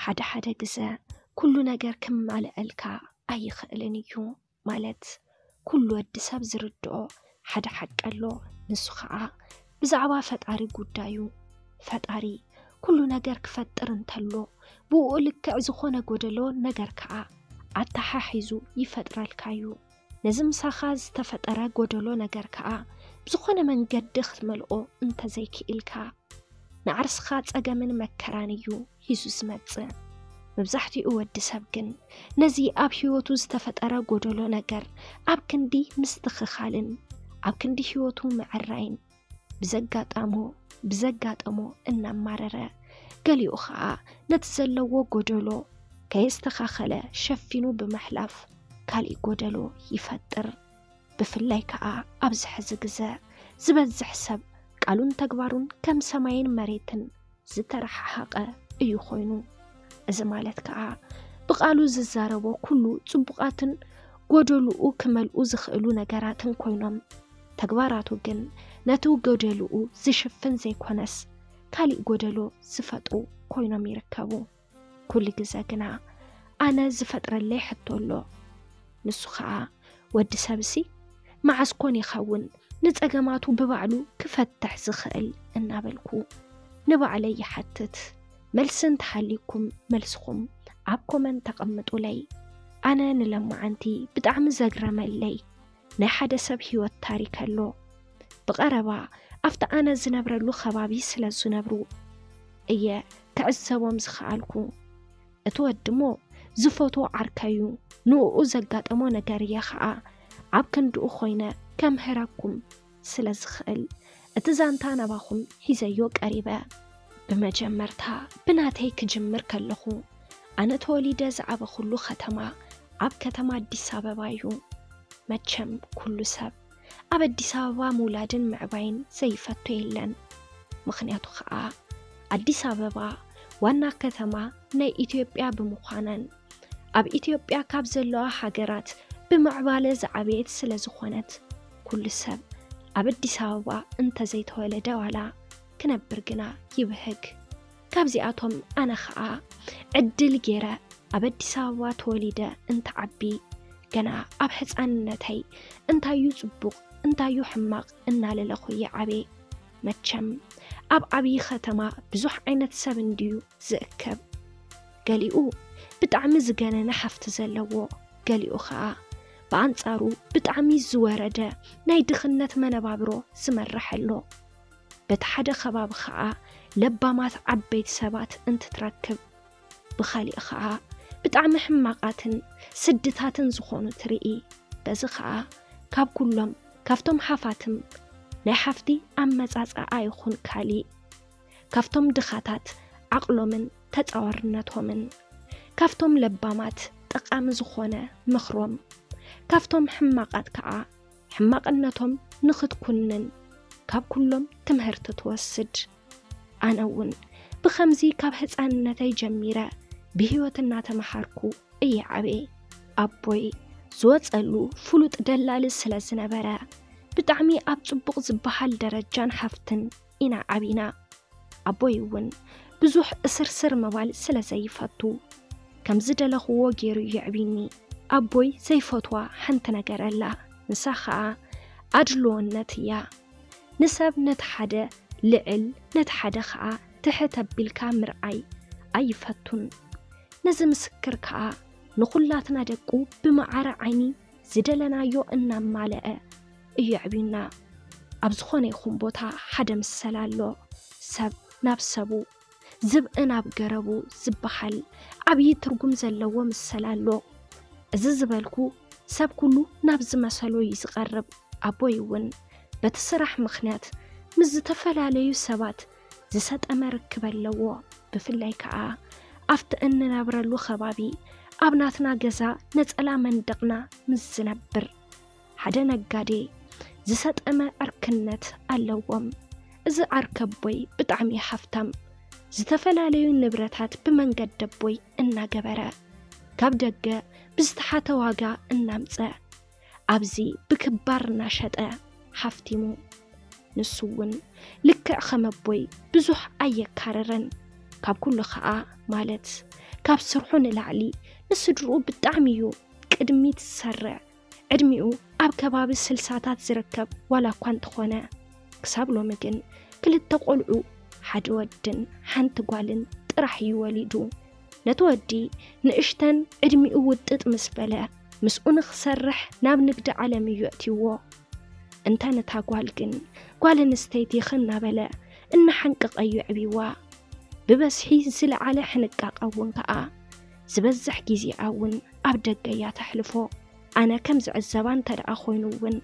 ሓደ ሓደ ግዘ ኩሉ ነገር ክማልኣልካ ኣይኽእልን እዩ። ማለት ኩሉ ወዲ ሰብ ዝርድኦ ሓደ ሓቂ ኣሎ። ንሱ ኸዓ ብዛዕባ ፈጣሪ ጉዳዩ። ፈጣሪ ኩሉ ነገር ክፈጥር እንተሎ ብኡ ልክዕ ዝኾነ ጎደሎ ነገር ከዓ ኣተሓሒዙ ይፈጥረልካ እዩ። ነዚ ምሳኻ ዝተፈጠረ ጎደሎ ነገር ከዓ ብዝኾነ መንገዲ ክትመልኦ እንተዘይክኢልካ ንዓርስኻ ጸገምን መከራን እዩ ሒዙ ዝመጽእ። መብዛሕትኡ ወዲ ሰብ ግን ነዚ ኣብ ህይወቱ ዝተፈጠረ ጎደሎ ነገር ኣብ ክንዲ ምስትኽኻልን ኣብ ክንዲ ህይወቱ ምዕራይን ብዘጋጣሞ ብዘጋጠሞ እናማረረ፣ ገሊኡ ኸዓ ነቲ ዘለዎ ጎደሎ ከየስተኻኸለ ሸፊኑ ብምሕላፍ ካሊእ ጎደሎ ይፈጥር። ብፍላይ ከኣ ኣብዚ ሕዚ ግዘ ዝበዝሕ ሰብ ቃሉን ተግባሩን ከም ሰማይን መሬትን ዝተረሓሓቐ እዩ ኮይኑ። እዚ ማለት ከኣ ብቓሉ ዝዛረቦ ኩሉ ጽቡቓትን ጎደልኡ ክመልኡ ዝኽእሉ ነገራትን ኮይኖም፣ ተግባራቱ ግን ነቲ ጎደልኡ ዝሽፍን ዘይኮነስ፣ ካሊእ ጎደሎ ዝፈጥሩ ኮይኖም ይርከቡ። ኩሉ ግዘ ግና ኣነ ዝፈጥረለይ ሕቶ ኣሎ። ንሱ ኸኣ ወዲ ሰብሲ መዓስ ኮን ይኸውን ንጸገማቱ ብባዕሉ ክፈትሕ ዝኽእል እናበልኩ ንባዕለይ ይሓትት። መልሲ እንተሃልይኩም መልስኹም ኣብ ኮመንት ተቐምጡለይ። ኣነ ንለማዓንቲ ብጣዕሚ ዘግረመለይ ናይ ሓደ ሰብ ህይወት ታሪክ ኣሎ። ብቐረባ ኣብቲ ኣነ ዝነብረሉ ከባቢ ስለ ዝነብሩ እየ ክዕዘቦም ዝኸኣልኩ። እቲ ወዲ እሞ ዝፈትዎ ዓርከዩ፣ ንእኡ ዘጋጠሞ ነገር እየ ኸዓ ኣብ ክንድኡ ኮይነ ከምህረኩም ስለ ዝኽእል እቲ ዛንታ ናባኹም ሒዘዮ ቀሪበ። ብመጀመርታ ብናተይ ክጅምር ከለኹ ኣነ ተወሊደ ዝዓበኹሉ ከተማ ኣብ ከተማ ኣዲስ ኣበባ እዩ። መቸም ኩሉ ሰብ ኣብ ኣዲስ ኣበባ ምውላድን ምዕባይን ዘይፈቱ የለን። ምኽንያቱ ኸዓ ኣዲስ ኣበባ ዋና ከተማ ናይ ኢትዮጵያ ብምዃነን ኣብ ኢትዮጵያ ካብ ዘለዋ ሃገራት ብምዕባለ ዝዓበየት ስለ ዝኾነት ኩሉ ሰብ ኣብ ኣዲስ ኣበባ እንተዘይተወለደ ዋላ ክነብር ግና ይብህግ። ካብዚኣቶም ኣነ ኸዓ ዕድል ገይረ ኣብ ኣዲስ ኣበባ ተወሊደ እንትዓቢ ገና ኣብ ሕፃንነተይ እንታዩ ጽቡቕ እንታዩ ሕማቕ እናለለኹ ይዓቤ። መቸም ኣብ ዓብዪ ከተማ ብዙሕ ዓይነት ሰብ እንድዩ ዝእከብ። ገሊኡ ብጣዕሚ ዝገነነ ሃፍቲ ዘለዎ፣ ገሊኡ ኸዓ ብኣንጻሩ ብጣዕሚ ዝወረደ ናይ ድኽነት መነባብሮ ዝመርሕ ኣሎ። በቲ ሓደ ከባቢ ኸዓ ለባማት ዓበይቲ ሰባት እንትትረክብ፣ ብኻሊእ ኸዓ ብጣዕሚ ሕማቓትን ስድታትን ዝኾኑ ትርኢ። በዚ ኸዓ ካብ ኩሎም ካብቶም ሃፋትም ናይ ሃፍቲ ኣመጻጽኣ ይኹን ካሊእ ካብቶም ድኻታት ዓቕሎምን ተጻዋርነቶምን፣ ካብቶም ለባማት ጠቓሚ ዝኾነ ምኽሮም፣ ካብቶም ሕማቓት ከኣ ሕማቕነቶም ንኽትኩንን ካብ ኩሎም ትምህርቲ ትወስድ። ኣነ እውን ብኸምዚ ካብ ህጻንነተይ ጀሚረ ብህይወት እናተመሃርኩ እየ ዓብየ። ኣቦይ ዝወጸሉ ፍሉጥ ደላሊ ስለ ዝነበረ ብጣዕሚ ኣብ ጽቡቕ ዝበሃል ደረጃን ሃፍትን ኢና ዓቢና። ኣቦይ እውን ብዙሕ እስርስር ምባል ስለ ዘይፈቱ ከም ዝደለኽዎ ገይሩ የዕቢኒ። ኣቦይ ዘይፈትዋ ሓንቲ ነገር ኣላ፣ ንሳ ኸኣ ኣድልዎነት እያ። ንሰብ ነቲ ሓደ ልዕል ነቲ ሓደ ኸኣ ትሕት ኣቢልካ ምርኣይ ኣይፈቱን። ነዚ ምስክር ከኣ ንኹላትና ደቁ ብመዓረ ዓይኒ ዝደለናዮ እናማለአ እዩ የዕብዩና። ኣብ ዝኾነ ይኹን ቦታ ሓደ ምሰል ኣሎ። ሰብ ናብ ሰቡ፣ ዝብኢ ናብ ገረቡ ዝበሃል ዓብዪ ትርጉም ዘለዎ ምሰል ኣሎ። እዚ ዝበልኩ ሰብ ኩሉ ናብ ዝመሰሎ እዩ ዝቐርብ። ኣቦይ እውን በቲ ስራሕ ምኽንያት ምስ ዝተፈላለዩ ሰባት ዝሰጠመ ርክብ ኣለዎ። ብፍላይ ከኣ ኣብቲ እንነብረሉ ከባቢ ኣብ ናትና ገዛ ነጸላ መንደቕና ምስ ዝነብር ሓደ ነጋዴ ዝሰጠመ ዕርክነት ኣለዎም። እዚ ዓርከቦይ ብጣዕሚ ሃፍታም፣ ዝተፈላለዩ ንብረታት ብመንገዲ ኣቦይ እናገበረ ካብ ደገ ብዝተሓተ ዋጋ እናምጸ ኣብዚ ብክባር እናሸጠ ሃፍቲሙ። ንሱ እውን ልክዕ ከም ኣቦይ ብዙሕ ኣየካረረን። ካብ ኩሉ ኸኣ ማለት ካብ ስርሑ ንላዕሊ ንስድርኡ ብጣዕሚ እዩ ቅድሚት ዝሰርዕ። ዕድሚኡ ኣብ ከባቢ ስልሳታት ዝርከብ ዋላ እኳ እንተኾነ፣ ክሳብ ሎሚ ግን ክልተ ቆልዑ፣ ሓደ ወድን ሓንቲ ጓልን ጥራሕ እዩ ወሊዱ። ነቲ ወዲ ንእሽተን ዕድሚኡ ውጥጥ ምስ በለ፣ ምስኡ ንኽሰርሕ ናብ ንግዲ ዓለም እዩ ኣእትይዎ። እንተ ነታ ጓል ግን፣ ጓል ኣንስተይቲ ኢኺ እናበለ እናሓንቀቐ እዩ ኣዕብይዋ። ብበዝሒ ዝለዓለ ሕንቃቐ እውን ከኣ ዝበዝሕ ግዜኣ እውን ኣብ ደገ እያ ተሕልፎ። ኣነ ከም ዝዕዘባ እንተ ደኣ ኮይኑ እውን፣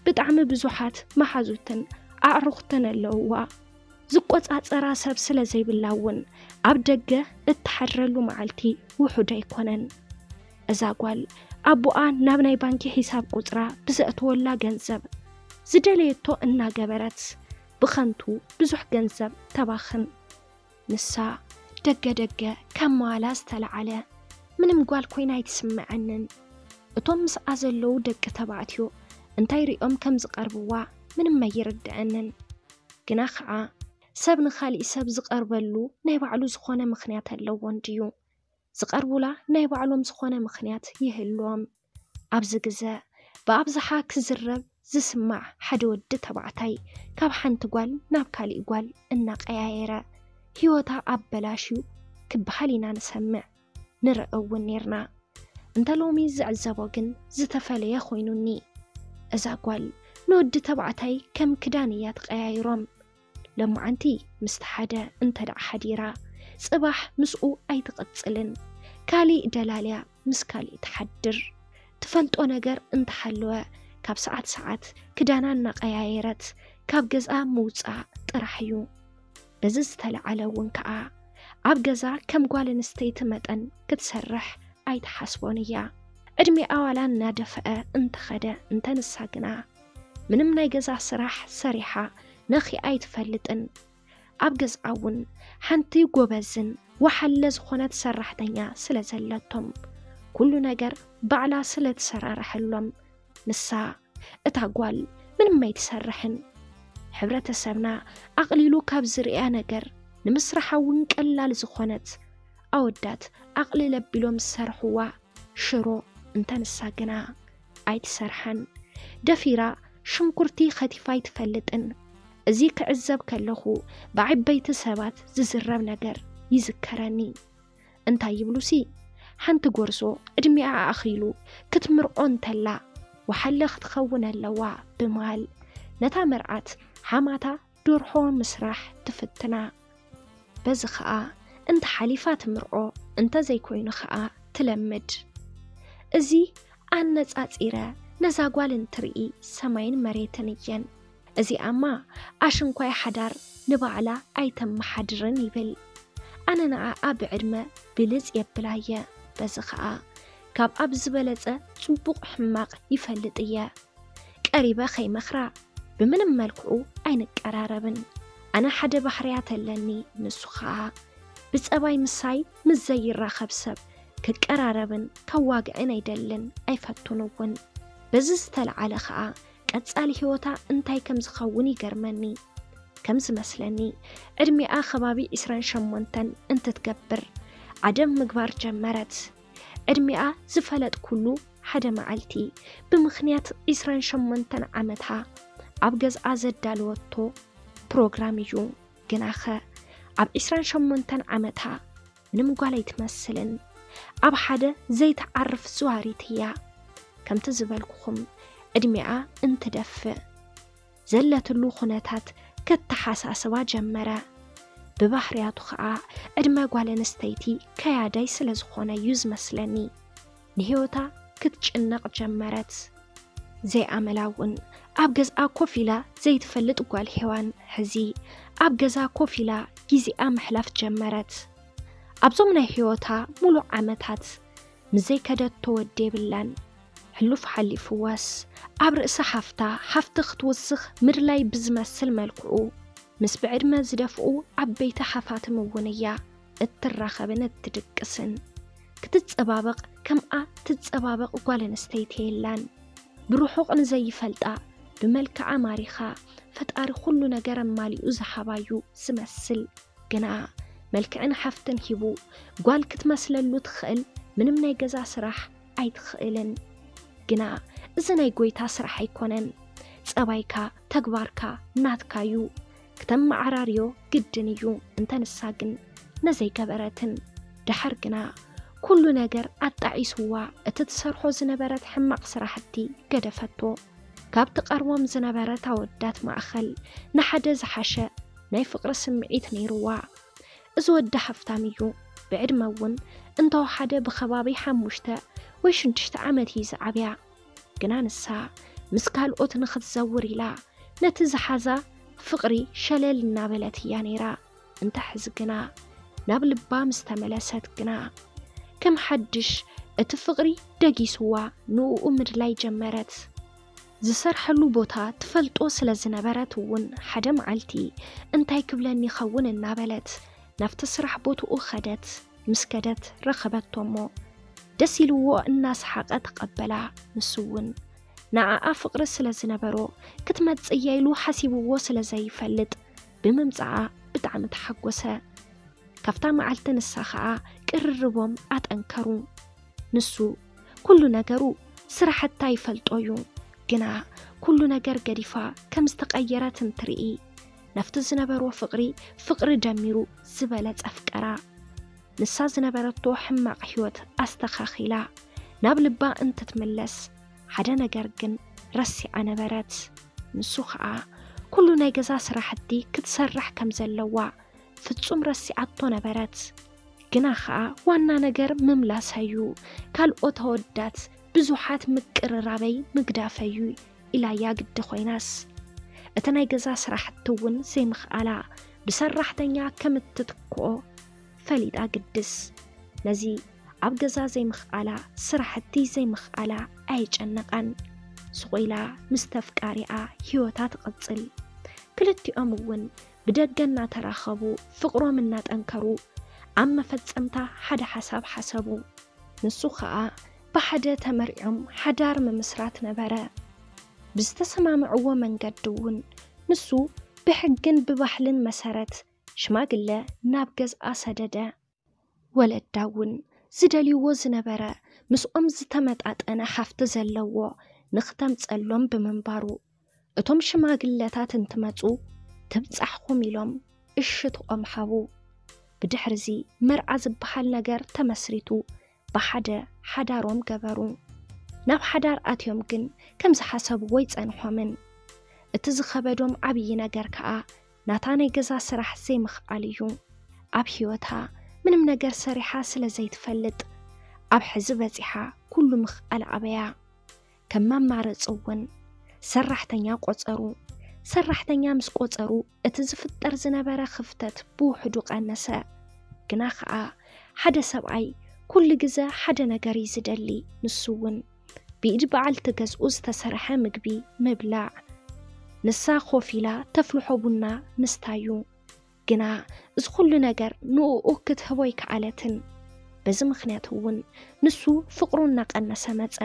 ብጣዕሚ ብዙሓት መሓዙትን ኣዕሩኽትን ኣለውዋ። ዝቆጻጸራ ሰብ ስለ ዘይብላ እውን፣ ኣብ ደገ እትሓድረሉ መዓልቲ ውሑድ ኣይኮነን። እዛ ጓል፣ ኣቦኣ ናብ ናይ ባንኪ ሒሳብ ቁጽራ ብዘእትወላ ገንዘብ፣ ዝደለየቶ እናገበረት፣ ብኸንቱ ብዙሕ ገንዘብ ተባኽን። ንሳ፣ ደገ ደገ ከም መዋላ ዝተለዓለ፣ ምንም ጓል ኮይና ኣይትስምዐንን። እቶም ምስኣ ዘለዉ ደቂ ተባዕትዮ እንታይ ሪኦም ከም ዝቐርብዋ ምንም ኣይርድዐንን። ግና ኸዓ፣ ሰብ ንኻሊእ ሰብ ዝቐርበሉ ናይ ባዕሉ ዝኾነ ምኽንያት ኣለዎ እንድዩ። ዝቐርቡላ ናይ ባዕሎም ዝኾነ ምኽንያት ይህልዎም። ኣብዚ ግዘ፣ ብኣብዝሓ ክዝረብ ዝስማዕ ሓደ ወዲ ተባዕታይ ካብ ሓንቲ ጓል ናብ ካሊእ ጓል እናቀያየረ ህይወታ ኣበላሽዩ ክበሃል ኢና ንሰምዕ፣ ንርኢ እውን ኔርና። እንተ ሎሚ ዝዕዘቦ ግን ዝተፈለየ ኮይኑኒ። እዛ ጓል ንወዲ ተባዕታይ ከም ክዳን እያ ትቀያይሮም። ለማዓንቲ ምስቲ ሓደ እንተ ደኣ ሓዲራ፣ ጽባሕ ምስኡ ኣይትቕጽልን። ካሊእ ደላልያ ምስ ካሊእ ትሓድር። ትፈልጦ ነገር እንተሃለወ፣ ካብ ሰዓት ሰዓት ክዳና እናቐያየረት ካብ ገዝኣ ምውጻእ ጥራሕ እዩ። በዚ ዝተለዓለ እውን ከኣ፣ ኣብ ገዛ ከም ጓል ኣንስተይቲ መጠን ክትሰርሕ ኣይትሓስቦን እያ። ዕድሜኣ ዋላ እናደፍአ እንተኸደ፣ እንተ ንሳ ግና ምንም ናይ ገዛ ስራሕ ሰሪሓ ነኺኣ ኣይትፈልጥን። ኣብ ገዝኣ እውን ሓንቲ ጎበዝን ወሓለ ዝኾነት ሰራሕተኛ ስለ ዘለቶም፣ ኩሉ ነገር ባዕላ ስለ ትሰራርሐሎም፣ ንሳ፣ እታ ጓል፣ ምንም ኣይትሰርሕን። ሕብረተሰብና ኣቕሊሉ ካብ ዝርእያ ነገር፣ ንምስራሓ እውን ቀላል ዝኾነት፣ ኣወዳት ዓቕሊ ለቢሎም ዝሰርሕዋ ሽሮ፣ እንተ ንሳ ግና ኣይትሰርሓን። ደፊራ ሽንኩርቲ ኸቲፋ ኣይትፈልጥን። እዚ ክዕዘብ ከለኹ፣ ብዓበይቲ ሰባት ዝዝረብ ነገር ይዝከረኒ። እንታይ ይብሉሲ፣ ሓንቲ ጎርዞ ዕድሚኣ ኣኺሉ ክትምርዖ እንተላ፣ ወሓለ ክትኸውን ኣለዋ ብምባል፣ ነታ መርዓት ሓማታ ደርሆ ምስራሕ ትፍትና። በዚ ኸኣ፣ እንተ ሓሊፋ ትምርዖ፣ እንተ ዘይኮይኑ ኸኣ ትለምድ። እዚ ኣነጻጺረ ነዛ ጓል እንትርኢ፣ ሰማይን መሬትን እየን። እዚኣማ ኣሽንኳይ ሓዳር ንባዕላ ኣይተመሓድርን ይብል። ኣነ ንዓኣ ብዕድመ ብልጽ የብላ እየ። በዚ ኸኣ ካብ ኣብ ዝበለጸ ጽቡቕ ሕማቕ ይፈልጥ እየ። ቀሪበ ኸይመኽራ ብምንም መልክዑ ኣይንቀራረብን። ኣነ ሓደ ባህርያት ኣለኒ፣ ንሱ ኸኣ ብጸባይ ምሳይ ምስ ዘይራኸብ ሰብ ክቀራረብን ከዋግዕን ኣይደልን፣ ኣይፈቱን እውን። በዚ ዝተለዓለ ኸኣ ቀጻሊ ህይወታ እንታይ ከም ዝኸውን ይገርመኒ። ከም ዝመስለኒ፣ ዕድሚኣ ከባቢ ዒስራን ሸሞንተን እንትትገብር ዓደም ምግባር ጀመረት። ዕድሚኣ ዝፈለጥኩሉ ሓደ መዓልቲ፣ ብምኽንያት ዒስራን ሸሞንተን ዓመታ ኣብ ገዝኣ ዘዳለወቶ ፕሮግራም እዩ። ግናኸ፣ ኣብ ዒስራን ሸሞንተን ዓመታ ምንም ጓል ኣይትመስልን። ኣብ ሓደ ዘይትዓርፍ ዝዋሪት እያ። ከምቲ ዝበልኩኹም፣ ዕድሚኣ እንትደፍእ፣ ዘለትሉ ኩነታት ከተሓሳስባ ጀመረ። ብባህርያቱ ኸኣ፣ ዕድመ ጓል ኣንስተይቲ ከያዳይ ስለ ዝኾነ እዩ ዝመስለኒ። ንህይወታ ክትጭነቕ ጀመረት። ዘይኣመላ እውን፣ ኣብ ገዝኣ ኮፍ ኢላ ዘይትፈልጥ ጓል ሄዋን፣ ሕዚ ኣብ ገዛ ኮፍ ኢላ ግዜኣ ምሕላፍ ጀመረት። ኣብዞም ናይ ህይወታ ሙሉእ ዓመታት፣ ምስ ዘይከደቶ ወዲ የብላን። ሕሉፍ ሓሊፍዋስ፣ ኣብ ርእሲ ሓፍታ፣ ሓፍቲ ክትውስኽ ምድላይ ብዝመስል መልክዑ፣ ምስ ብዕድመ ዝደፍኡ ዓበይቲ ሓፋትም እውን እያ እትራኸብን እትድቅስን። ክትጸባበቕ ከምኣ ትጸባበቕ ጓል ኣንስተይቲ የላን። ብርሑቕ ንዘይፈልጣ፣ ብመልክዓ ማሪኻ፣ ፈጣሪ ኩሉ ነገር ኣማሊኡ ዝሃባዩ ዝመስል። ግና መልክዕን ሃፍትን ሂቡ ጓል ክትመስለሉ ትኽእል ምንም ናይ ገዛ ስራሕ ኣይትኽእልን። ግና እዚ ናይ ጎይታ ስራሕ ኣይኮነን። ጸባይካ፣ ተግባርካ ናትካ እዩ። ክተመዓራርዮ ግድን እዩ። እንተ ንሳ ግን ነዘይገበረትን። ደሓር ግና ኩሉ ነገር ኣጣዒስዋ፣ እቲ ትሰርሖ ዝነበረት ሕማቕ ስራሕቲ ገደፈቶ። ካብ ትቐርቦም ዝነበረት ኣወዳት ማእኸል ንሓደ ዝሓሸ ናይ ፍቕሪ ስምዒት ነይርዋ። እዚ ወዲ ሃፍታም እዩ። ብዕድመ እውን እንተወሓደ ብኸባቢ ሓሙሽተ ወይ ሽዱሽተ ዓመት እዩ ዝዓብያ። ግና ንሳ ምስ ካልኦት ንኽትዘውር ኢላ ነቲ ዝሓዛ ፍቕሪ ሸለል እናበለት እያ ነይራ። እንተ ሕዚ ግና ናብ ልባ ምስ ተመለሰት ግና ከም ሓድሽ እቲ ፍቕሪ ደጊስዋ ንእኡ ምድላይ ጀመረት። ዝሰርሐሉ ቦታ ትፈልጦ ስለ ዝነበረት እውን ሓደ መዓልቲ እንታይ ክብለኒ ይኸውን እናበለት ናብቲ ስራሕ ቦትኡ ኸደት። ምስ ከደት ረኸበቶ እሞ ደስ ኢልዎ እናሰሓቐ ተቐበላ። ንሱ እውን ንዓኣ ፍቕሪ ስለ ዝነበሮ ክትመጽእ እያ ኢሉ ሓሲብዎ ስለ ዘይፈልጥ ብምምጻኣ ብጣዕሚ ተሓጎሰ። ካብታ መዓልቲ ንሳ ኸኣ ቅርርቦም ኣጠንከሩ። ንሱ ኩሉ ነገሩ ስራሕታ ይፈልጦ እዩ። ግና ኩሉ ነገር ገዲፋ ከም ዝተቐየረት እንትርኢ ናብቲ ዝነበሮ ፍቕሪ ፍቕሪ ደሚሩ ዝበለጸ ኣፍቀራ። ንሳ ዝነበረቶ ሕማቕ ህይወት ኣስተኻኺላ ናብ ልባ እንትትምለስ ሓደ ነገር ግን ረሲዓ ነበረት። ንሱ ኸኣ ኩሉ ናይ ገዛ ስራሕቲ ክትሰርሕ ከም ዘለዋ ፍጹም ረሲዓቶ ነበረት። ግና ኸኣ ዋና ነገር ምምላሳ እዩ። ካልኦት ኣወዳት ብዙሓት ምቅርራበይ ምግዳፈይ እዩ ኢላያ ግዲ ኮይናስ እቲ ናይ ገዛ ስራሕቲ እውን ዘይምኽኣላ ብሰራሕተኛ ከም እትትክኦ ፈሊጣ ግድስ ነዚ ኣብ ገዛ ዘይምኽኣላ ስራሕቲ ዘይምኽኣላ ኣየጨነቓን። ስቕ ኢላ ምስ ተፍቃሪኣ ህይወታ ትቕጽል። ክልቲኦም እውን ብደገ እናተራኸቡ ፍቕሮም እናጠንከሩ ኣብ መፈጸምታ ሓደ ሓሳብ ሓሰቡ። ንሱ ኸኣ ብሓደ ተመርዕዮም ሓዳር ምምስራት ነበረ። ብዝተሰማምዕዎ መንገዲ እውን ንሱ ብሕግን ብባህልን መሰረት ሽማግለ ናብ ገዝኣ ሰደደ። ወለዳ እውን ዝደልይዎ ዝነበረ ምስኦም ዝተመጣጠነ ሃፍቲ ዘለዎ ንኽተምጸሎም ብምንባሩ እቶም ሽማግለታት እንትመጹ ትብጻሕኹም ኢሎም እሽትኦም ሃቡ። ብድሕርዚ መርዓ ዝበሃል ነገር ተመስሪቱ ብሓደ ሓዳሮም ገበሩ። ናብ ሓዳር ኣትዮም ግን ከም ዝሓሰብዎ ኣይጸንሖምን። እቲ ዝኸበዶም ዓብዪ ነገር ከኣ ናታ ናይ ገዛ ስራሕ ዘይምኽኣል እዩ። ኣብ ህይወታ ምንም ነገር ሰሪሓ ስለ ዘይትፈልጥ ኣብ ሕዚ በጺሓ ኩሉ ምኽኣል ኣበያ። ከም መማረፂ እውን ሰራሕተኛ ቆጸሩ። ሰራሕተኛ ምስ ቆጸሩ እቲ ዝፍጠር ዝነበረ ክፍተት ብውሕዱ ቀነሰ። ግና ኸኣ ሓደ ሰብኣይ ኩሉ ግዘ ሓደ ነገር እዩ ዝደሊ። ንሱ እውን ብኢድ በዓልቲ ገዝኡ ዝተሰርሐ ምግቢ ምብላዕ። ንሳ ኮፍ ኢላ ተፍልሖ ቡና ምስታዩ። ግና እዚ ኩሉ ነገር ንእኡ ክትህቦ ኣይከኣለትን። በዚ ምኽንያት እውን ንሱ ፍቕሩ እናቐነሰ መጸ።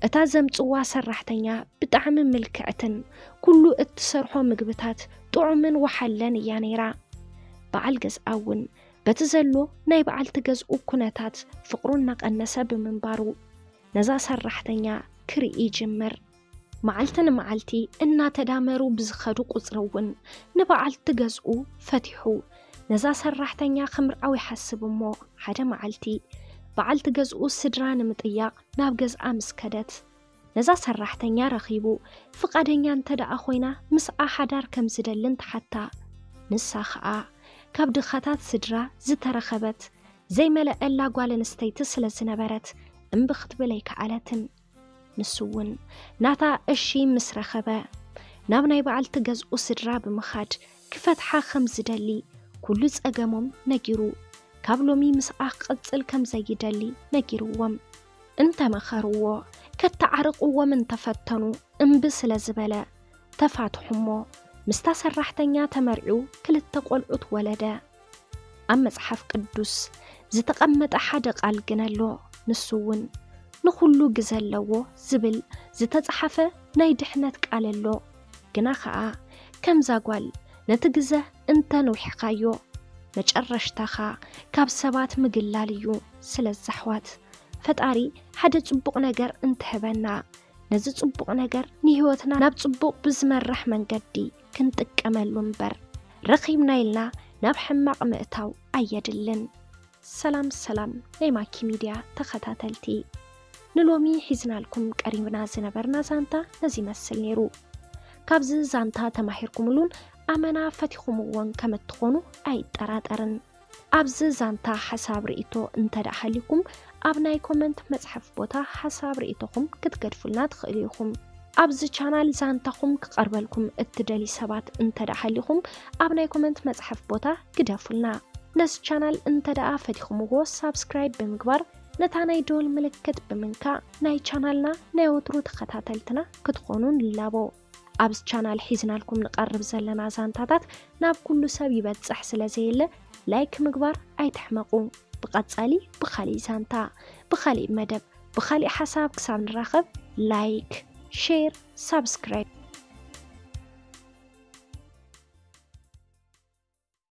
እታ ዘምጽዋ ሰራሕተኛ ብጣዕሚ ምልክዕትን ኩሉ እትሰርሖ ምግብታት ጥዑምን ወሓለን እያ ነይራ። በዓል ገዝኣ እውን በቲ ዘሎ ናይ በዓልቲ ገዝኡ ኩነታት ፍቕሩ እናቐነሰ ብምንባሩ ነዛ ሰራሕተኛ ክርኢ ይጅምር። መዓልቲ ንመዓልቲ እናተዳመሩ ብዝኸዱ ቁጽሪ እውን ንበዓልቲ ገዝኡ ፈቲሑ ነዛ ሰራሕተኛ ክምርዓው ይሓስብ እሞ ሓደ መዓልቲ በዓልቲ ገዝኡ ስድራ ንምጥያቕ ናብ ገዝኣ ምስ ከደት ነዛ ሰራሕተኛ ረኺቡ ፍቓደኛ እንተ ደኣ ኮይና ምስኣ ሓዳር ከም ዝደልን ተሓታ። ንሳ ኸኣ ካብ ድኻታት ስድራ ዝተረኸበት ዘይመለአላ ጓል ኣንስተይቲ ስለ ዝነበረት እምቢ ክትብል ኣይከኣለትን። ንሱ እውን ናታ እሺ ምስ ረኸበ ናብ ናይ በዓልቲ ገዝኡ ስድራ ብምኻድ ክፈትሓ ከም ዝደሊ ኩሉ ጸገሞም ነጊሩ ካብ ሎሚ ምስኣ ክቕጽል ከም ዘይደሊ ነጊርዎም። እንተመኸርዎ ከተዓርቕዎም እንተፈተኑ እምቢ ስለ ዝበለ ተፋትሑ እሞ ምስታ ሰራሕተኛ ተመርዕዩ ክልተ ቆልዑት ወለደ። ኣብ መጽሓፍ ቅዱስ ዝተቐመጠ ሓደ ቃል ግን ኣሎ። ንሱ እውን ንኹሉ ግዘ ኣለዎ ዝብል ዝተጻሓፈ ናይ ድሕነት ቃል ኣሎ። ግና ኸኣ ከምዛ ጓል ነቲ ግዘ እንተ ንዊሕኻዮ መጨረሽታኻ ካብ ሰባት ምግላል እዩ። ስለዚ ኣሕዋት፣ ፈጣሪ ሓደ ጽቡቕ ነገር እንትህበና፣ ነዚ ጽቡቕ ነገር ንህይወትና ናብ ጽቡቕ ብዝመርሕ መንገዲ ክንጥቀመሉ እምበር፣ ረኺብና ኢልና ናብ ሕማቕ ምእታው ኣየድልን። ሰላም ሰላም ናይ ማኪ ሚድያ ተኸታተልቲ፣ ንሎሚ ሒዝናልኩም ቀሪብና ዝነበርና ዛንታ ነዚ ይመስል ነይሩ። ካብዚ ዛንታ ተማሂርኩምሉን ኣመና ፈቲኹምዎን ከም እትኾኑ ኣይጠራጠርን። ኣብዚ ዛንታ ሓሳብ ርእይቶ እንተ ደኣ ሃልዩኩም፣ ኣብ ናይ ኮመንት መጽሓፍ ቦታ ሓሳብ ርእይቶኹም ክትገድፉልና ትኽእሉ ኢኹም። ኣብዚ ቻናል ዛንታኹም ክቐርበልኩም እትደልዩ ሰባት እንተ ደኣ ሃልዩኹም፣ ኣብ ናይ ኮመንት መጽሓፍ ቦታ ግደፉልና። ነዚ ቻናል እንተ ደኣ ፈቲኹምዎ፣ ሳብስክራይብ ብምግባር ነታ ናይ ደወል ምልክት ብምንካእ ናይ ቻናልና ናይ ወትሩ ተኸታተልትና ክትኾኑ ንላቦ። ኣብዚ ቻናል ሒዝናልኩም ንቐርብ ዘለና ዛንታታት ናብ ኩሉ ሰብ ይበጽሕ ስለ ዘየለ፣ ላይክ ምግባር ኣይትሕመቑ። ብቐጻሊ ብኻሊእ ዛንታ፣ ብኻሊእ መደብ፣ ብኻሊእ ሓሳብ ክሳብ ንራኸብ፣ ላይክ፣ ሼር፣ ሳብስክራይብ